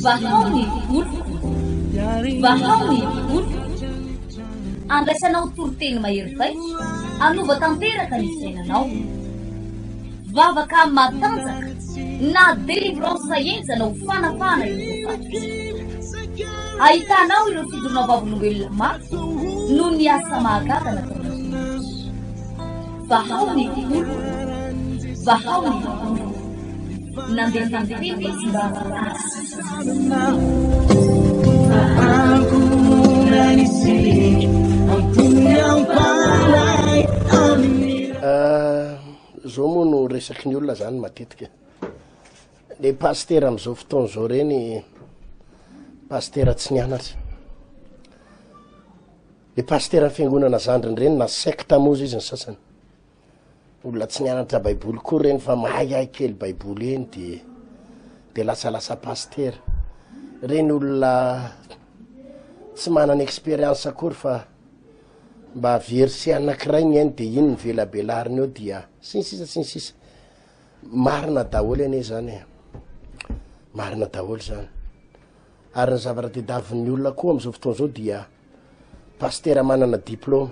Vahao ny oloko, vahao ny oloko. Andraisanao toriteny mahery vaika, hanova tanteraka ny fiainanao. Vavaka matanjaka na délivrance henjana ho fanafahana ireo voafatotra. Ahitanao ireo fijoroana vavolombelona mafy noho ny asa mahagaga nataon'Andriamanitra. Vahao ny oloko, vahao ny oloko. Nandefa ny teniny izy mba hahasitrana. Zao moa no resaky ny olona zany matetika. Le pasitera am'izao fotoana zao reny pasitera tsy nianatra. Le pasitera fiangonana zandriny reny na secte moa izy ny sasany. Olona tsy nianatra baiboly koa reny fa mahay kely baiboly eny de de lasalasa pasitera. Reny olona tsy manana expérience akory fa mba verset anakiray ny hainy de iny ny velabelariny eo dia sy ny sisa sy ny sisa. Marina daholo anie zany e. Marina daholo zany. Ary ny zavatra tediavin'ny olona koa am'izao fotoana zao dia pasitera manana diplôma.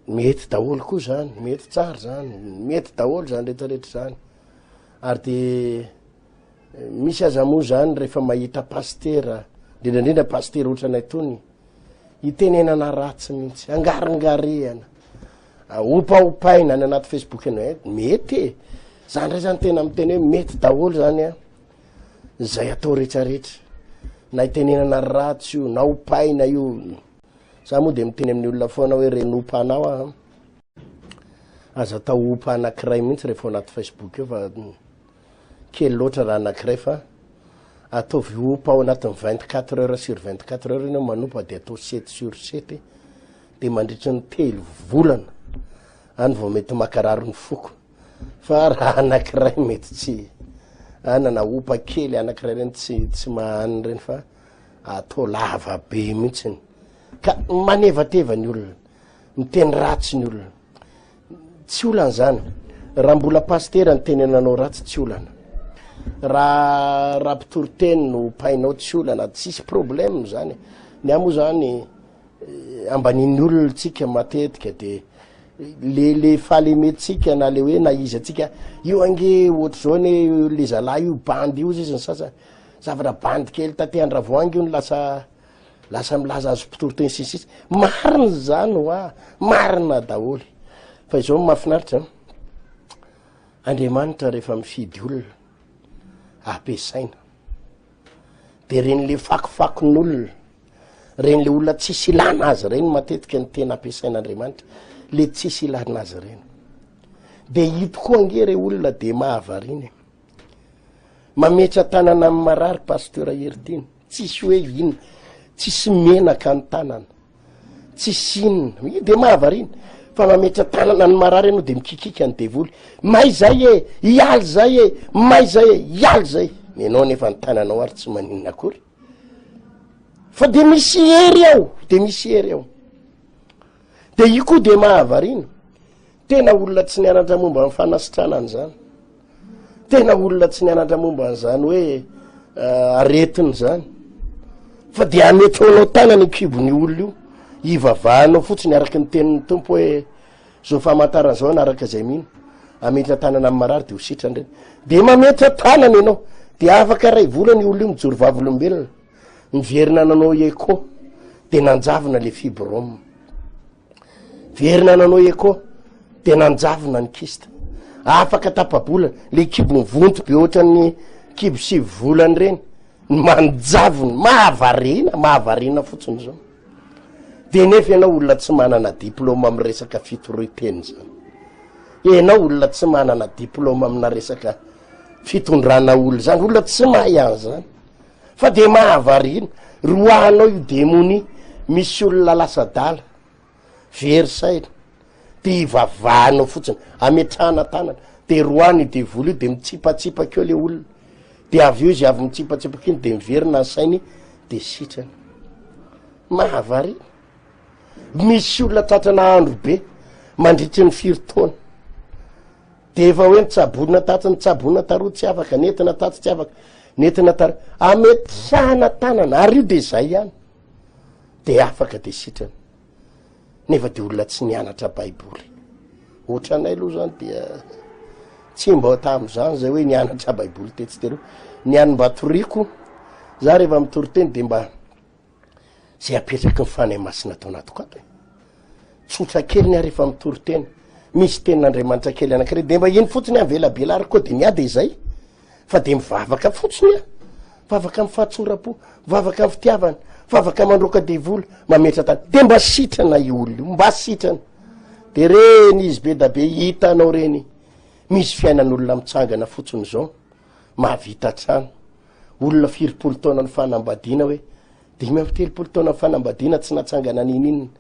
Mety daholo koa zany, mety tsara zany, mety daholo zany rehetrarehetra zany. Ary de misy aza moa zany rehefa mahita pasitera, indrindrandrindra pasitera ohatranay tony, itenenana ratsy mihitsy, angaringarehana, opaopaina any anaty Facebook any hoe mety e. Za ndray zany tena miteny hoe mety daholo zany an, zay atao rehetrarehetra, na itenenana ratsy io, na opaina io. Za moa de miteny amin'ny olona foana hoe reny opa anao aho an, aza atao opa anakiray mihitsy rehefa ao anaty Facebook eo fa kely loatra raha anakiray fa ataovy opa ao anatin'ny 24 heures sur 24 heures ianao manopa de atao 7 sur 7 de mandritry ny telo volana any vao mety makarary ny foko fa raha anakiray mety tsy anana opa kely anakiray reny tsy tsy mahanina reny fa Atao lava be mihitsiny ka manevateva ny olona, miteny ratsy ny olona. Tsy olana zany. Raha mbola pasitera ny tenenanao ratsy tsy olana. Raha raha mpitory teny no painao tsy olana, tsisy problème zany. Ny ahy moa zany eh, ambanin'ny olona tsika matetika de le le fahalementsika na le hoe na iza tsika io ange ohatr'izao anie le zalahy io bandy io izy ny sasany. Zavatra bandy kely taty Andravoahangy io no lasa lasa milaza azy mpitory teny sy ny sisa. Marina izany hoa, marina daholo. Fa izao no mahafinaritra an, Andriamanitra rehefa mifidy olona ampiasaina de reny le fakofakon'olona, reny le olona tsisy ilana azy reny matetika ny tena ampiasain'Andriamanitra, le tsisy ilana azy reny. De ito koa ange re olona de mahavariana e. Mametra tanana amin'ny marary Pasteur Heritiana, tsisy hoe inona, tsisy menaka ny tanana, tsisy inona, io de mahavariana fa mametra tanana ny marary ianao de mikikika ny devoly, may zay e, hialy zay e, may zay e, hialy zay, nenao nefa ny tananao ary tsy maninona akory, fa de misy hery ao, de misy hery ao, de io koa de mahavariana. Tena olona tsy nianatra momba ny fanasitranana izany. Tena olona tsy nianatra momba an'izany hoe eh, aretina izany. Fa dia ametraonao tanana io kibon'io olona io, ivavahanao fotsiny araka ny tenin'ny Tompo hoe zao famantarana zao anaraka izay mino. Ametra tanana amin'ny marary dia ho sitrana ireny. Dia mametra tanana ianao, dia afaka iray volana io olona io mijoro vavolombelona. Miverina nanao echo, dia nanjavona le fibrome. Verina nanao echo de nanjavona ny kyste. Afaka tapa-bolana, le kibo mivonto be ohatran'ny kibo sivy volana ireny, manjavona, mahavariana, mahavariana fotsiny zao. De nefa ianao olona tsy manana diplôme amin'ny resaka fitorian-teny zany. Ianao olona tsy manana diplôme amina resaka fitondrana olona zany, olona tsy mahay an'izany. Fa de mahavariana, roahanao io demonia, misy olona lasa adala, very saina, de ivavahanao fotsiny, ametrahana tanana, de roahana io devoly io, de mitsipatsipaka eo le olona, de avy eo izy avy mitsipatsipaka iny de miverina ny sainy, de sitrana. Mahavariana. Misy olona tratrana andro be, mandritry ny firy taona. De efa hoe nitsaboina tatsy, nitsaboina taroa tsy afaka, nentina tatsy tsy afaka. Nentina tany ametrahana tanana ary io de zay ihany de afaka de sitrana. Nefa de olona tsy nianatra baiboly. Ohatranay aloha zany dia tsy mba tamin'izany zay hoe nianatra baiboly tetsy teroa. Ny any mba toriko, za rehefa mitory teny de mba zay apetraky ny Fanahy Masina ato anatiko ato e. Tsotra kely ny ahy rehefa mitory teny. Misy tenin'Andriamanitra kely anankiray de mba iny fotsiny aho velabelariko koa de ny ahy de izay. Fa de mivavaka fotsiny aho. Mivavaka amin'ny fahatsoram-po, mivavaka amin'ny fitiavana, mivavaka mandroaka devoly, mametra tany. De mba sitrana io olona io, mba sitrana. De reny izy be da be hitanao reny. Misy fiainan'olona mitsangana fotsiny izao, mahavita trano. Olona firy-polo taona ny fanambadiana hoe, 35 taona ny fanambadiana tsy natsangana n'ininona.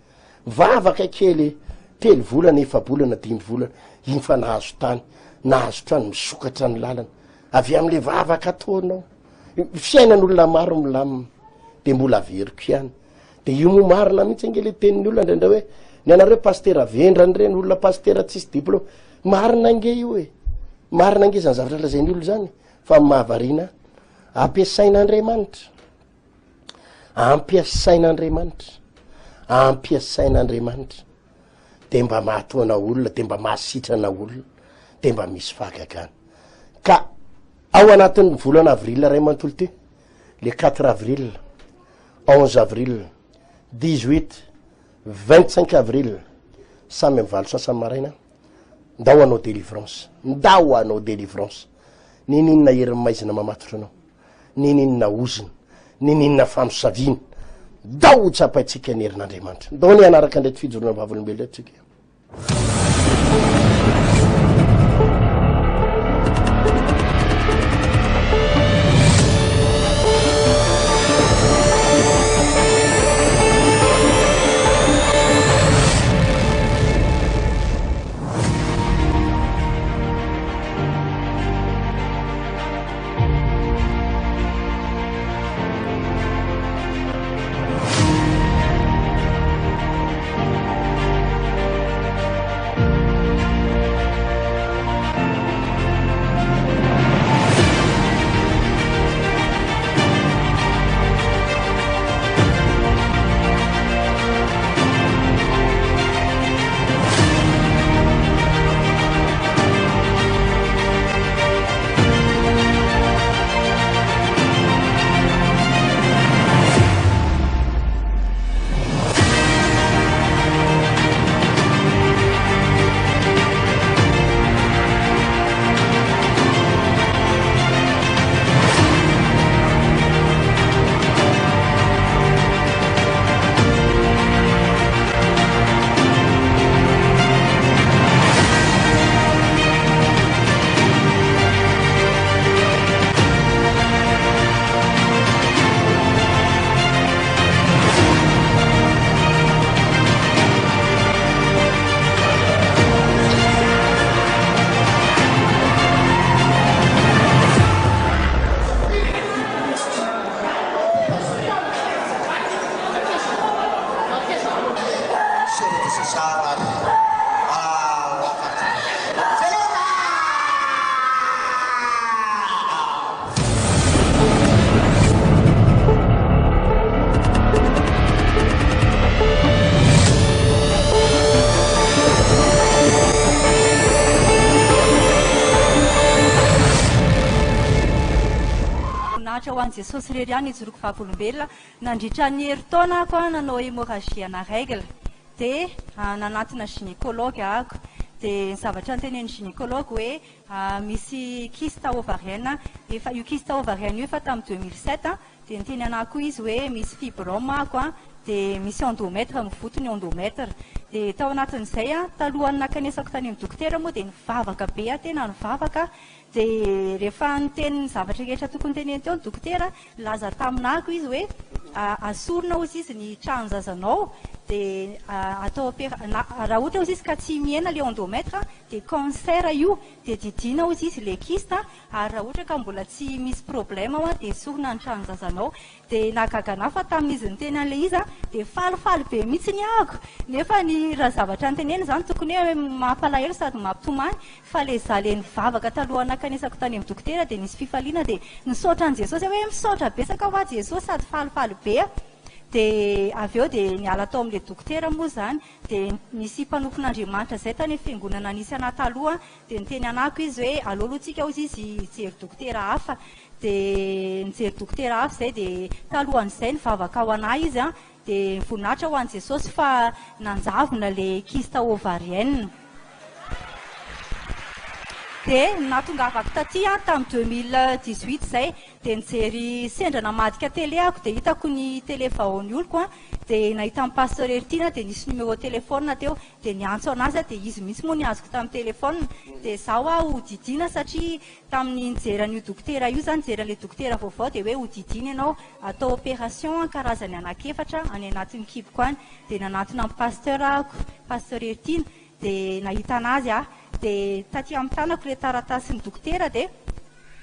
Vavaka kely telo volana, efa-bolana, dimy volana, iny fa nahazo tany, nahazo trano, misokatra ny lalana. Avy amin'le vavaka ataonao. Fiainan'olona maro milamina. De mbola averiko ihany. De io moa marina mihitsy ange le tenin'ny olona indraindray hoe ny anareo pasitera vendrana ireny, olona pasitera tsisy diplôme. Marina ange io e. Marina ange izany zavatra lazain'ny olona izany. Fa ny mahavariana, ampiasain'Andriamanitra. Ampiasain'Andriamanitra. Ampiasain'Andriamanitra. De mba mahatohana olona, de mba mahasitrana olona, de mba misy fahagagana. Ka ao anatin'ny volana avril ray manontolo ity, le 4 avril, 11 avril, 18, 25 avril, samy amin'ny valo sasany maraina, ndao hanao délivrance, ndao hanao délivrance. Ninininona herin'ny maizina mamatotra anao. Ninininona ozona, ninininona famosaviana. Ndao ho tsapaintsika ny herin'Andriamanitra. Ndao anie hanaraka an'ireto fijoroana vavolombelona ireto tsika. Voninahitra ho an'i Jesosy irery ihany hijoroako vavolombelona. Nandritra ny herintaona ako nanao hémorragie ana règle dia nanantona gynécologue ako dia ny zavatra notenenin'ny gynécologue hoe misy kyste ovarienne efa io kyste ovarienne io efa tamin'ny 2007 dia niteny anah koa izy hoe misy fibrome ako dia misy endomètre mivoto ny endomètre dia tao anatin'izay talohan'ny nakanesako tany amin'ny dokotera moa dia nivavaka be aho tena nivavaka Dia rehefa niteny ny zavatra rehetra tokony teneniny teo ny dokotera, nilaza taminako izy hoe asorina hozy izy ny tranon-jazanao, dia. dia atao opéra na raha ohatra ozy izy ka tsy mihena le endomètre dia cancer io dia didiana ozy izy le kyste ary raha ohatra ka mbola tsy misy problème ao dia esorina ny tranon-jazanao. Dia nahagaga anah fa tamin'izy niteny an'ilay izy dia falifaly be mihitsy ny ahako nefa ny raha zavatra noteneniny izany tokony hoe mampalahelo sady mampitomany fa le za le nivavaka talohan'ny nankanesako tany amin'ny dokotera dia nisy fifaliana dia nisaotra an'i Jesosy aho hoe misaotra betsaka hoa Jesosy sady falifaly be aho. Dia avy eo dia niala tao amin'ilay dokotera moa izany dia nisy mpanompon'Andriamanitra izay tany amin'ny fiangonana nisy anah taloha dia niteny anahako izy hoe aleo aloha tsika hozy izy hijery dokotera hafa. Dia nijery dokotera hafa izay dia talohan'izay nivavaka ho anah izy an, dia voninahitra ho an'i Jesosy fa nanjavona le kyste ovarienne. Dia nahatongavako taty an tamin'ny 2018 izay dia nijery sendra namadika télé ako dia hitako ny télé vaon'ny oloko an, dia nahita an'i Pasteur Heritiana dia nisy numéro téléphone teo dia niantso an'azy aho dia izy mihitsy moa nihazoko tamin'ny téléphone dia izaho aho hodidiana satria Tamin'ny nijery an'io dokotera io za nijery an'ilay dokotera vaovao dia hoe hodidiana ianao atao opération karazany anankiefatra any anatin'ny kiboko any dia nanantona an'i pasteur ahako, pasteur Heritiana, dia nahita an'azy aho dia taty amin'ny tanako ilay taratasin'ny dokotera dia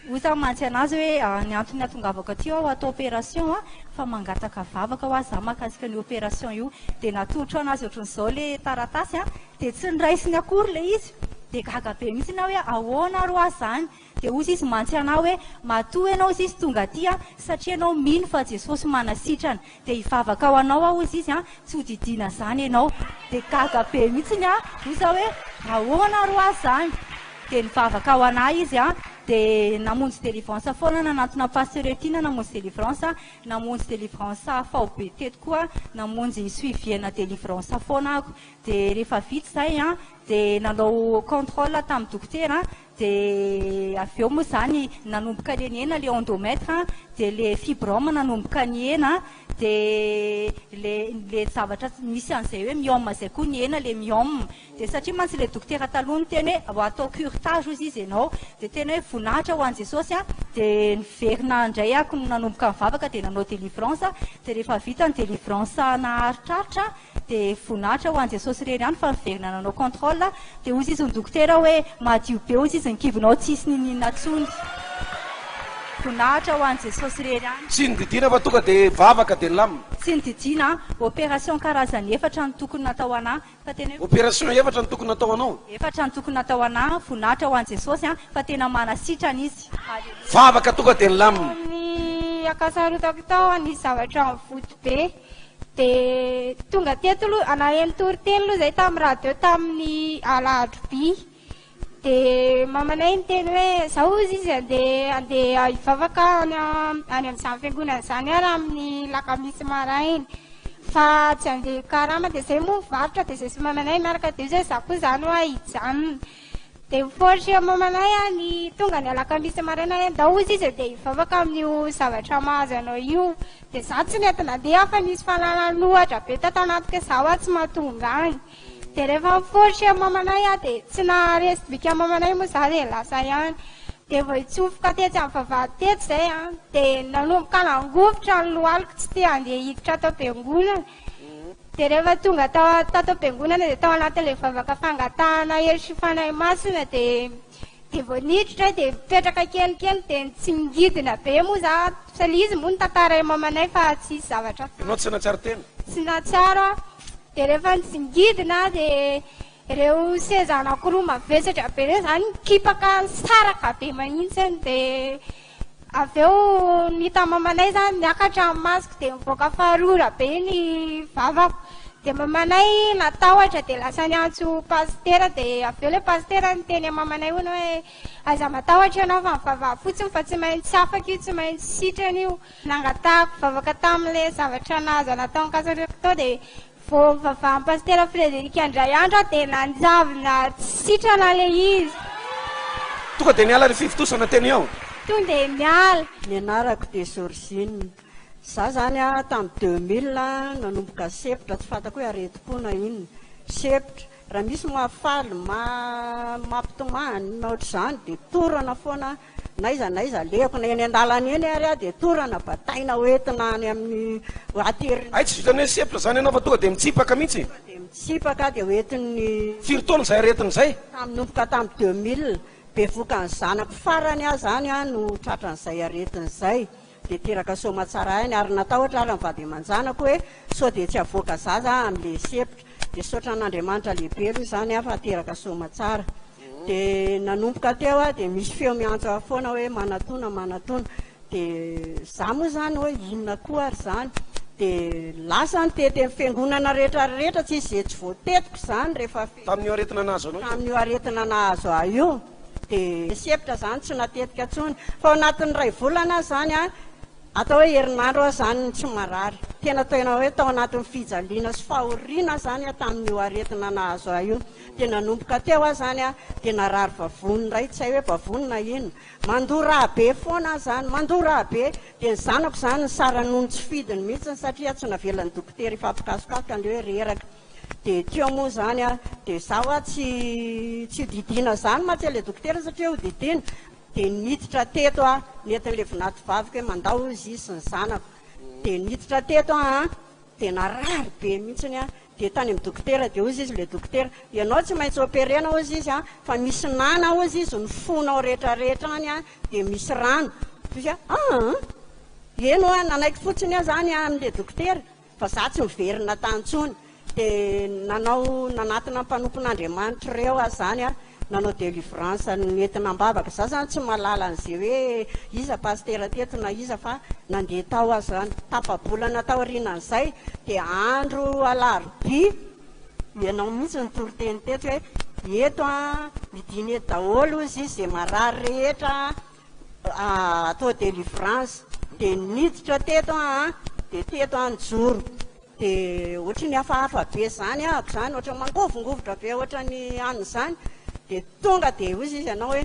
hoy za mantsy an'azy hoe ny antony nahatongavako aty aho atao opération fa mangataka vavaka hoa za mahakasika an'io opération io dia natolotro an'azy ohatran'izao ilay taratasy Dia tsy noraisiny akory ilay izy. Dia gaga be mihitsy aho hoe ahoana ary hoa izany. Dia hozy izy mantsy anah hoe matoa ianao hozy izy tonga aty an, satria ianao mino fa Jesosy manasitrana. Dia hivavaka ho anao aho hozy izy an, tsy ho didiana izany ianao. Dia gaga be mihitsy aho, hozy aho hoe ahoana ary hoa izany. Dia nivavaka ho anah izy an, dia namonjy délivrance foana, nanantona pasteur Tiana namonjy délivrance, namonjy délivrance faobe teto koa, namonjy suivi-na délivrance foana aho. Dia rehefa vita izay an, dia nanao contrôle tamin'ny dokotera an, dia avy eo moa izany nanomboka le nihena le endomètre an, dia le fibrome nanomboka nihena an, dia le le zavatra misy an'izay hoe myome izay koa nihena le myome. Dia satria mantsy le dokotera taloha niteny hoe ho atao curetage hozy izy ianao, dia tena hoe voninahitra ho an'i Jesosy an, dia niverina indray aho nanomboka nivavaka dia nanao délivrance, dia rehefa vita ny délivrance naharitraritra, Dia voninahitra ho an'i Jesosy irery ihany fa niverina nanao contrôle dia hozy izy ny dokotera hoe madio be hozy izy ny kibonao tsisy niniana tsony. Voninahitra ho an'i Jesosy irery ihany. Tsy nodidiana fa tonga dia vavaka dia nilamina. Tsy nodidiana an! Opération karazany efatra no tokony natao anah fa tena hoe. Opération efatra no tokony natao anao. Efatra no tokony natao anah, voninahitra ho an'i Jesosy an, fa tena manasitrana izy. Haleloia. Vavaka tonga dia nilamina. Ny ankasarotako tao nisy zavatra mivoto be. Dia tonga teto aloha, naheno toriteny aloha izahay tamin'ny radio tamin'ny alarobia. Dia mamanay niteny hoe zao hozy izy andeha andeha hivavaka any any amin'izany fiangonana izany ary amin'ny alakamisy maraina. Fa tsy andeha hikarama. Dia izay moa mivarotra dia izay sy mamanay miaraka dia hoy izy hoe za koa izany hoa hijanona. Dia miforce mamanay aho ny tonga ny alakamisy maraina hoe ndao hozy izy dia hivavaka amin'io zavatra mahazo anao io. Dia za tsy nety nandeha aho fa nisy fananan'ohatra be tato anatiko hoe za hoa tsy mahatonga any. Dia rehefa miforce mamanay aho dia tsy naharesy bika mamanay moa za dia lasa ihany. Dia vao hitsofoka tetsy amin'ny vavahady tetsy izay an, dia nanomboka nangovitra ny lohaliko tsy te handeha hiditra ato am-piangonana. Dia rehefa tonga tao tato am-piangonana dia tao anatin'ilay vavaka fangatahana hery sy fanahy masina dia dia vao niditra aho dia mipetraka kelikely dia nitsingidina be moa za fa ilay izy moa notantarain'i mamanay fa tsisy zavatra Ianao tsy nahatsiaro tena? Tsy nahatsiaro aho. Dia rehefa nitsingidina aho dia ireo seza anankiroa mavesatra be ireo izany nikipaka nisaraka be mihitsy dia Avy eo ny hita mamanay zany niakatra ny masoko dia nivoaka farora be ny vavako. Dia mamanay natahotra dia lasa niantso pasitera dia avy eo ilay pasitera niteny an'i mamanay hono hoe aza matahotra ianao fa mivavaha fotsiny fa tsy maintsy afaka io, tsy maintsy sitrana io. Nangatahako vavaka tamin'ilay zavatra nahazo anah tao Ankasariko tao dia Vao nivavahan'i Pasitera Frederic indray andro aho dia nanjavona tsy sitrana ilay izy. Tonga dia niala ry fivontosana teny eo. Tonga dia niala. Ny anarako dia Georgine. Za zany a tamin'ny 2000 nanomboka sepotra, tsy fantako hoe aretim-po na inona. Sepotra. Raha misy mahafaly, maha mampitomany na ohatr'izany dia torana foana aho. N'aiza n'aiza alehako, na eny an-dalana eny ary aho dia torana, bataina hoentina any amin'ny, aterina. Hay tsy vitan'ny hoe sempotra izany ianao fa tonga dia mitsipaka mihitsy. Tonga dia mitsipaka aho dia hoentin'ny. Firy taona izay aretina izay? Nanomboka tamin'ny 2000, bevokan'ny zanako farany aho izany no tratran'izay aretina izay. Dia teraka soamatsara ihany ary natahotra ary ny vady aman-janako hoe sao dia tsy havoaka zaza amin'ilay sempotra. Dia saotra an'Andriamanitra lehibe aloha izany aho fa teraka soamatsara. Dia nanomboka teo aho dia misy feo miantso ahy foana hoe manatona, manatona. Dia za moa izany hoe inona koa ary izany. Dia lasa nitety ny fiangonana rehetra rehetra, tsisy izay tsy voatetiko izany rehefa. Tamin'io aretina nahazo anao io? Tamin'io aretina nahazo ahy io. Dia sempotra izany tsy natetika intsony. Fa ao anatin'ny iray volana aho izany an, atao hoe herinandro aho izany no tsy marary. Tena tena hoe tao anatin'ny fijaliana sy fahoriana aho izany an tamin'io aretina nahazo ahy io. Dia nanomboka teo aho izany an, dia narary vavony indray, tsy hay hoe vavony na inona. Mandoa rà be foana aho izany, mandoa rà be. Dia ny zanako izany nisara-nono tsy fidiny mihitsy satria tsy navelan'ny dokotera hifampikasokasoka an'ilay hoe reraka. Dia teo moa izany an, dia izaho hoa tsy tsy hodidiana izany mantsy ilay dokotera satria hodidiana. Dia niditra teto aho, nentin'ilay vinatovaviko hoe mandao hozy izy sy ny zanako. Dia niditra teto aho an, dia narary be mihitsiny aho. Dia tany amin'ny dokotera dia hozy izy ilay dokotera, ianao tsy maintsy operena hozy izy an, fa misy nana hozy izy ny fonao rehetra rehetra any an, dia misy rano. Hoy aho, aa! Eny hoa, nanaiky fotsiny aho izany amin'ilay dokotera. Fa za tsy miverina tany intsony. Dia nanao nanatona ny mpanompon'Andriamanitra ireo aho zany an, nanao delivrance nentina am-bavaka. Za zany tsy mahalala an'izay hoe iza pasitera teto na iza fa nandeha tao aho zany. Tapa-bolana taorianan'izay dia andro alarobia, ianao mihitsy nitory teny teto hoe eto an, midina eto daholo hozy izy izay marary rehetra atao delivrance dia niditra teto aho an, dia teto aho nijoro, dia ohatry ny hafahafa be izany ahako izany, ohatry ny mangovingovitra be ohatry ny anona izany, dia tonga dia hozy izy ianao hoe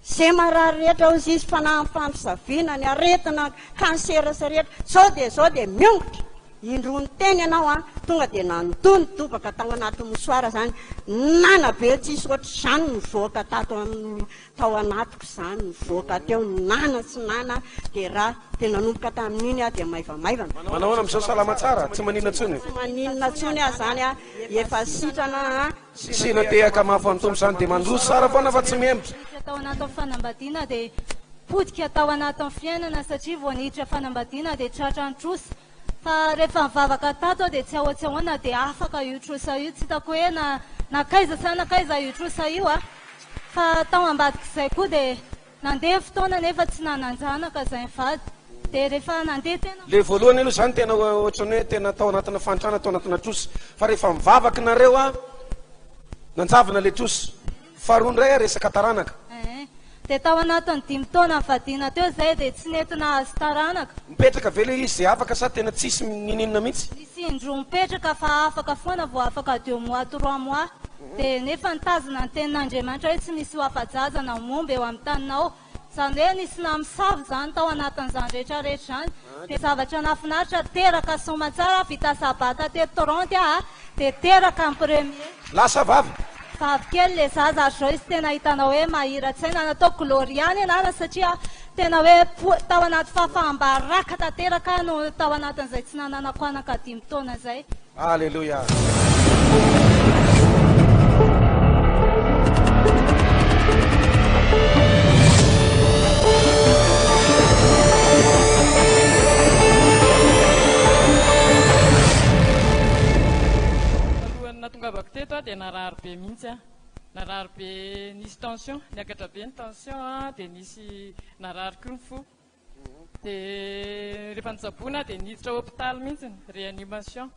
izay marary rehetra hozy izy, fanahy fampisaviana, ny aretina, cancer sy rehetra, izao dia izao dia miongotra, indroa niteny ianao an, tonga dia nandoa ny dobaka tao anaty mouchoir izany, nana be tsisy ohatr'izany nivoaka tato amin'ny tao anatiko izany, nivoaka teo, nana sy nana dia ra, dia nanomboka tamin'iny aho dia maivamaivana. Manao ahoana amin'izao, salama tsara, tsy maninona intsony? Tsy maninona intsony aho izany an, efa sitrana an. Sina tehaka mafy an'i Tompo izany dia mandroso tsara foana fa tsy mihemotra. Niditra tao anatin'ny fanambadiana dia potika tao anatin'ny fiainana satria vao niditra fanambadiana dia tratran'ny trosa. Fa rehefa nivavaka tato aho dia tsy ahoa tsy ahoana dia afaka io trosa io, tsy hitako hoe na nankaiza sa nankaiza io trosa io a! Fa tao ambadik'izay koa dia nandeha ny fotoana nefa tsy nanan-janaka izay nivady, dia rehefa nandeha tena. Le voalohany aloha zany tena ohatran'ny hoe tena tao anatina fahantrana, tao anatina trosa, fa rehefa mivavaka nareo a, nanjavona le trosa. Faharoa indray a, resaka taranaka. Eeh. Dia tao anatin'ny dimy taona nivadiana teo izay dia tsy nety nahazo taranaka. Mipetraka ve le izy zay afaka sa tena tsisy nininona mihitsy? Nisy indroa mipetraka fa afaka foana vao afaka deux mois trois mois. Dia nefa nitazona ny tenin'Andriamanitra hoe tsy misy ho afa-jaza na omby eo amin'ny taninao. Izany hoe nisy namosavy izany tao anatin'izany rehetra rehetra izany. Dia zavatra nahafinaritra, teraka soamatsara, vita sabata teto Toronto aho dia teraka ny premier. Lasa vavy? Vavy kely le zaza ary zao izy tena hitanao hoe mahira-tsaina, nataoko Gloria ny anarany satria tena hoe tao anaty fahafaham-baraka tanteraka aho no tao anatin'izay tsy nananako anaka dimy taona izay. Aleloia. Talohan'ny nahatongavako teto aho dia narary be mihitsy aho. Narary be nisy tension, niakatra be ny tension dia nisy narary koa ny fo. Dia rehefa nitsaboina aho dia niditra hopitaly mihitsy, réanimation.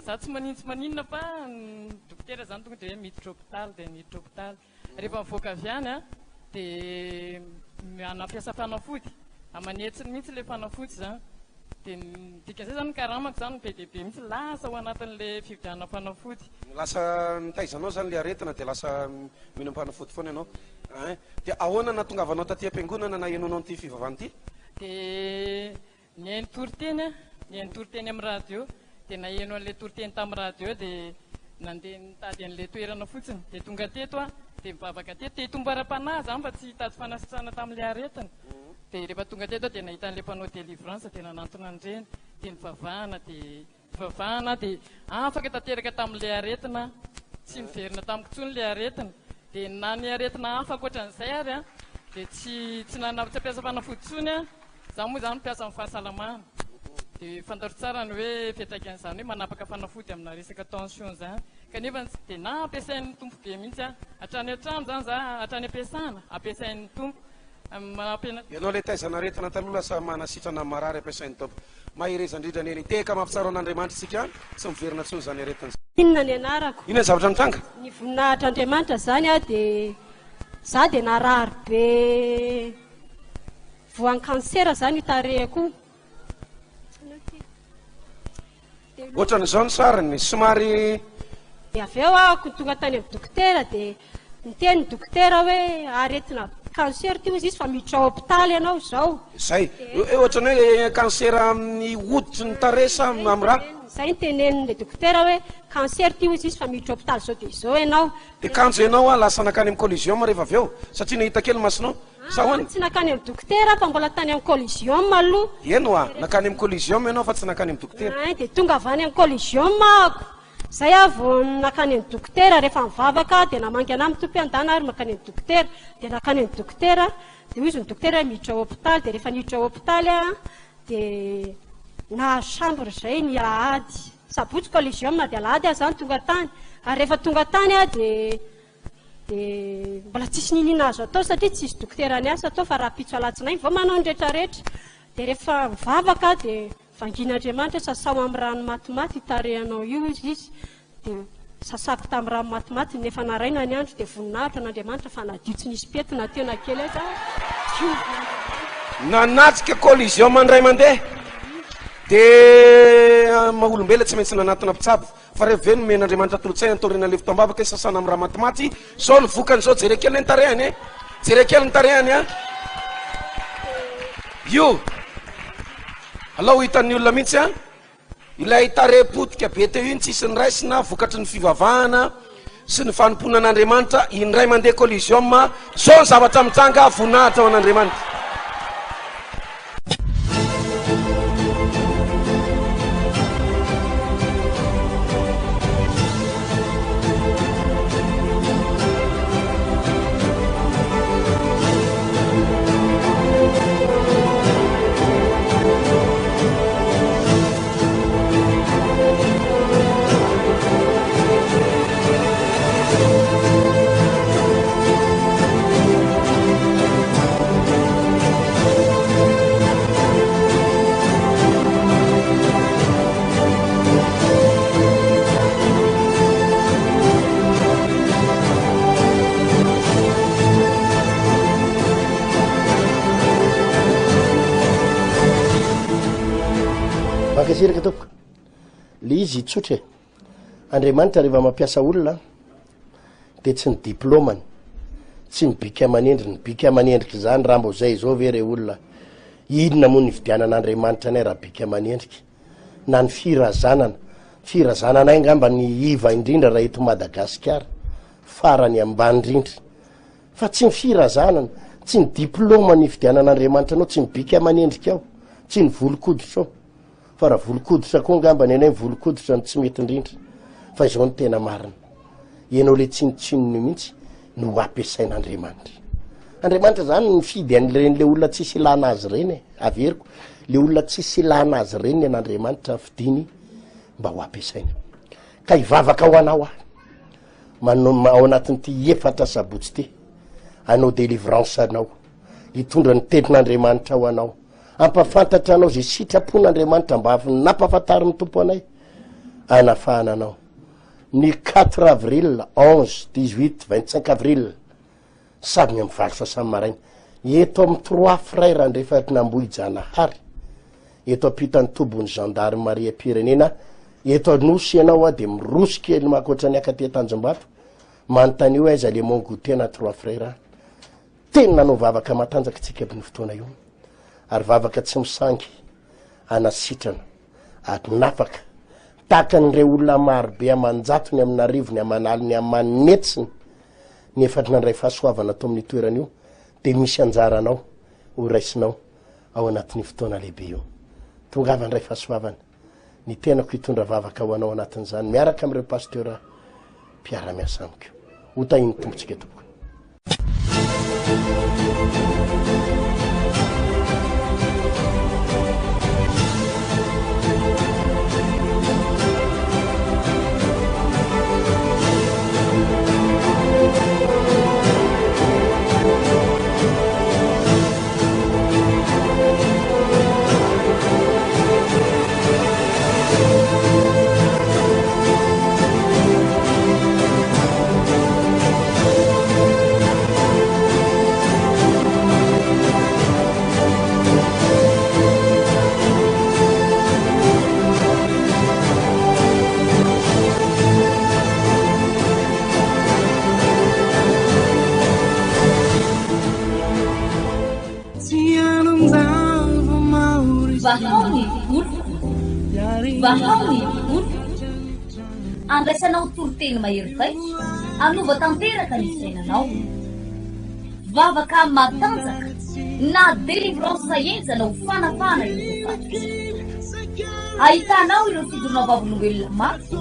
Za tsy maninona tsy maninona fa ny dokotera izany tonga dia hoe miditra hopitaly dia niditra hopitaly. Rehefa mivoaka avy any an, dia nampiasa fanafody, aman'hetsiny mihitsy ilay fanafody izany. Dia ny dikan'izay izany ny karamako izany be dia be mihitsy lasa ao anatin'ilay fividianana fanafody. Lasa nitaiza anao izany ilay aretina dia lasa mihinam-panafody foana ianao ein. Dia ahoana nahatongavanao taty am-piangonana nahenoanao an'ity fivavahana ity? Dia nihaino toriteny aho, nihaino toriteny amin'ny radio, dia naheno an'ilay toriteny tamin'ny radio dia nandeha nitady an'ilay toerana fotsiny, dia tonga teto aho. Dia mivavaka teto, te hitombo ara-panahy zany fa tsy hitady fanasitrana tamin'ilay aretina. Dia rehefa tonga teto aho dia nahita an'ilay mpanao délivrance dia nanantona an'ireny, dia nivavahana dia nivavahana aho dia afaka tanteraka tamin'ilay aretina, tsy niverina tamiko intsony ilay aretina. Dia na ny aretina hafa ankoatran'izay ary an, dia tsy tsy nana tsy nampiasa fanafody intsony aho, izaho moa izany mpiasa amin'ny fahasalamana. Dia fantaro tsara ny hoe fiantraikan'izany hoe manapaka fanafody amina resaka tension izany. Kanefa tsy dia na ampiasain'ny Tompo be mihitsy aho. Hatrany an-trano izany za, hatrany am-piasana, ampiasain'ny Tompo. Mampiana. Ianao ilay taizana aretina taloha lasa manasitrana ny marary ampiasain'ny Tompo. Mahereza indrindra Neny. Tehaka mampitsara an'Andriamanitra isika, tsy miverina intsony izany aretina izany. Inona ny anarako? Inona ny zavatra nitranga? Ny voninahitr'Andriamanitra izany aho dia za dia narary be voan'ny cancer izany io tarehiko io. Ohatran'izao ny sariny, somary. Dia avy eo aho tonga tany amin'ny dokotera dia niteny ny dokotera hoe aretina cancer ity hozy izy fa miditra hopitaly ianao izao. Izay. Ohatran'ny hoe cancer amin'ny hoditry ny tarehy sa amin'ny ra? Izay no tenenin'ilay dokotera hoe cancer ity hozy izy fa miditra hopitaly izao dia izao ianao. Dia kanjo ianao lasa nankany amin'ny coliseum rehefa avy eo satria nahita kely ny masonao. Sa ahoana? Tsy nankany amin'ny dokotera aho fa mbola tany amin'ny coliseum aloha. Eny hoa, nankany amin'ny coliseum ianao fa tsy nankany amin'ny dokotera. Ein, dia tonga avy any amin'ny coliseum ahako. Izay aho vao nankany amin'ny dokotera, rehefa nivavaka aho dia namangy anah ny Tompo hoe andana ary mankany amin'ny dokotera. Dia nankany amin'ny dokotera, dia hoy izy ny dokotera hoe miditra hopitaly, dia rehefa niditra hopitaly aho dia nahazo chambre izay ny alahady. Sabotsy coliseum dia alahady aho izany tonga tany. Ary rehefa tonga tany aho dia Dia mbola tsisy niniana azo atao satria tsisy dokotera niasa tao fa rahampitso alatsinainy vao manao ny retraretra. Dia rehefa mivavaka aho dia vangian'Andriamanitra hoe sasao amin'ny rano matimaty io tarehinao io hozy izy. Dia sasako tamin'ny rano matimaty nefa naraina ny andro dia voninahitra an'Andriamanitra fa nadio tsy nisy pentina teo na kely aiza diovina. Nanatrika collision indray mandeha dia maha olombelona tsy maintsy nanatona mpitsabo. Fa revy ve nomen'Andriamanitra tolo-tsaina taoriana lefy tambavaka hoe sasana amin'ny rà matimaty? Zao ny vokany zao, jereo kely ny tarehany e! Jereo kely ny tarehany a! Io! Alao ho hitan'ny olona mihitsy a! Ilay tarehy potika be teo iny tsisy niraisina vokatry ny fivavahana sy ny fanompoana an'Andriamanitra, indray mandeha coliseum, zao ny zavatra mitranga, voninahitra ho an'Andriamanitra. Mankasitraka tompoko. Le izy tsotra e. Andriamanitra rehefa mampiasa olona de tsy ny diplômany, tsy ny bika aman'endriny, ny bika aman'endrika izany raha mbo zay izao ve re olona, inona moa ny ividianan'Andriamanitra anay raha bika aman'endrika, na ny firazanana, firazananay angamba ny iva indrindra raha eto Madagasikara, farany ambany indrindra, fa tsy ny firazanana, tsy ny diplôma ny ividianan'Andriamanitra anao, tsy ny bika aman'endrika ao, tsy ny volon-koditra ao. Fa raha volon-koditra koa angamba ny anay ny volon-koditra no tsy mety indrindra. Fa izao no tena marina. Ianao le tsinontsinona io mihitsy no ho ampiasain'Andriamanitra. Andriamanitra zany nifidy an'ireny le olona tsisy ilana azy ireny e. Averiko, le olona tsisy ilana azy ireny ny an'Andriamanitra fidiny mba ho ampiasaina. Ka hivavaka ho anao aho. Manao ao anatin'ity efatra sabotsy ity. Hanao délivrance anao. Hitondra ny tenin'Andriamanitra ho anao. Hampafantatra anao izay sitrapon'Andriamanitra mba avy nampahafantarin'ny Tompo anay hanafahana anao. Ny quatre avril, onze, dix huit, vingt cinq avril, samy amin'ny valo sasany maraina, eto amin'ny Trois Frères Andrefan'Ambohijanahary, eto ampitan'ny tobin'ny zandarimariam-pirenena, eto Anosy ianao a, dia miroso kely mankoatra ny akaty Tanjombato, manontania hoe aiza le Mont Goûter na Trois Frères any. Teny nanao vavaka matanjaka tsika amin'io fotoana io, ary vavaka tsy misangy hanasitrana ary nafaka tahaka an'ireo olona marobe aman-jatony amin'arivony aman'aliny aman'hetsiny. Ny efa nandray fahasoavana tao amin'io toerana io dia misy anjaranao ho raisinao ao anatin'io fotoana lehibe io. Tongava handray fahasoavana. Ny tenako hitondra vavaka ho anao anatin'izany miaraka amin'ireo pasteur mpiara-miasa amiko. Ho tahin'ny Tompontsika tompoko. Vahao ny oloko, vahao ny oloko. Andraisanao toriteny mahery vaika, hanova tanteraka ny fiainanao. Vavaka matanjaka na délivrance henjana ho fanafahana ireo voafatotra. Ahitanao ireo fijoroana vavolombelona mafy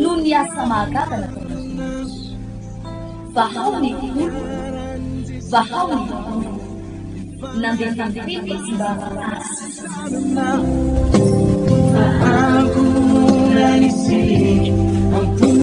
noho ny asa mahagaga nataon'Andriamanitra. Vahao ny oloko, vahao ny oloko. Nandefa ny teny izy mba hahasitrana.